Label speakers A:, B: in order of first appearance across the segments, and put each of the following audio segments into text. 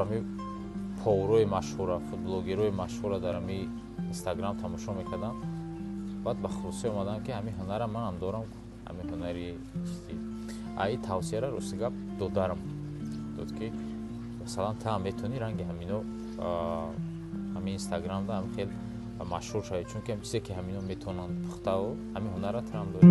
A: ҳами поварҳои машҳура, фудблогерҳои машҳура дар ҳами Инстаграм тамошо мекардам. Баъд ба хулоса омадам, ки ҳамин ҳунара манам дорам, ҳамин ҳунари чизи. Аи тавсияра, рости гап, додарам дод, ки масалан ту ҳам метавонӣ ранги ҳамино ҳамин Инстаграмда ҳам хел машҳур шавӣ, чунки ҳам чизе ки ҳамино метавонанд пухтаву ҳамин ҳунара ту ҳам дорӣ.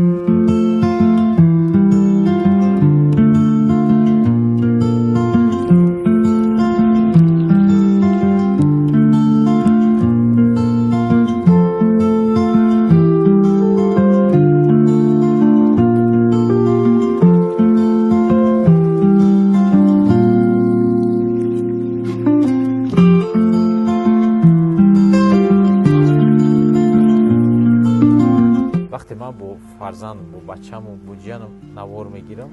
A: Вақте ман бо фарзанд, бо бачаму бо ҷиянам навор мегирам,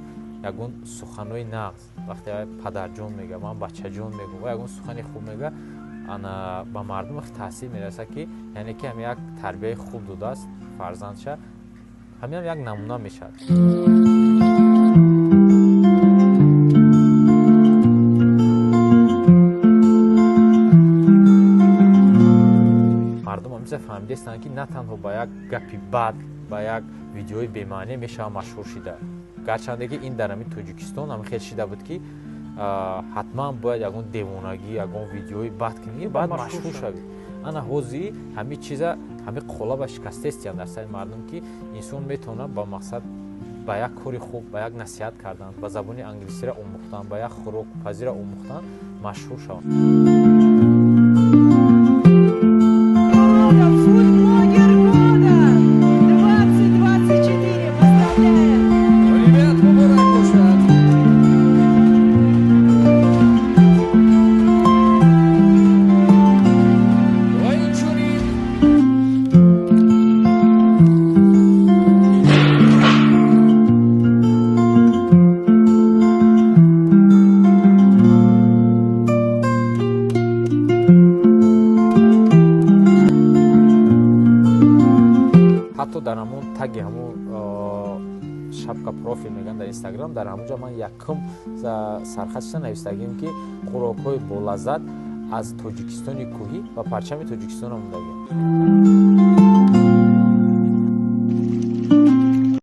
A: ягон суханҳои нағз, вақте падарҷон мега, ман бачаҷон мегӯм, ва ягон сухани хуб мега, ана ба мардум вақт таъсир мерасад, ки яъне ки ҳам як тарбияи хуб додааст фарзандша, ҳаминам як намуна мешавад. Мардум ҳамчиза фаҳмидаистанд, ки на танҳо ба як гапи бад, ба як видеои бемаъне мешавад машҳур шида. Гарчанде ки ин дар ҳамин Тоҷикистон ҳам хел шида буд, ки ҳатман бояд ягон девонагӣ, ягон видеои бад кунӣ, баъд машҳур шавӣ. Ана ҳозир ҳамин чиза, ҳамин қолаба шикастаистиянд дар сари мардум, ки инсон метавонад ба мақсад, ба як кори хуб, ба як насиҳат кардан, ба забони англисиро омӯхтан, ба як хӯрокпазиро омӯхтан машҳур шавад.
B: Фудблогер года 2024. Поздравляем!
C: Ребят, муборак бошад! Ва инчунин
A: Ҳатто дар ҳамон таги ҳамон шапка профил мегӯянд дар Инстаграм, дар ҳамон ҷо ман якум сархатша навистагим, ки хӯрокҳои болаззат аз Тоҷикистони кӯҳӣ ва парчами Тоҷикистон мондагиам.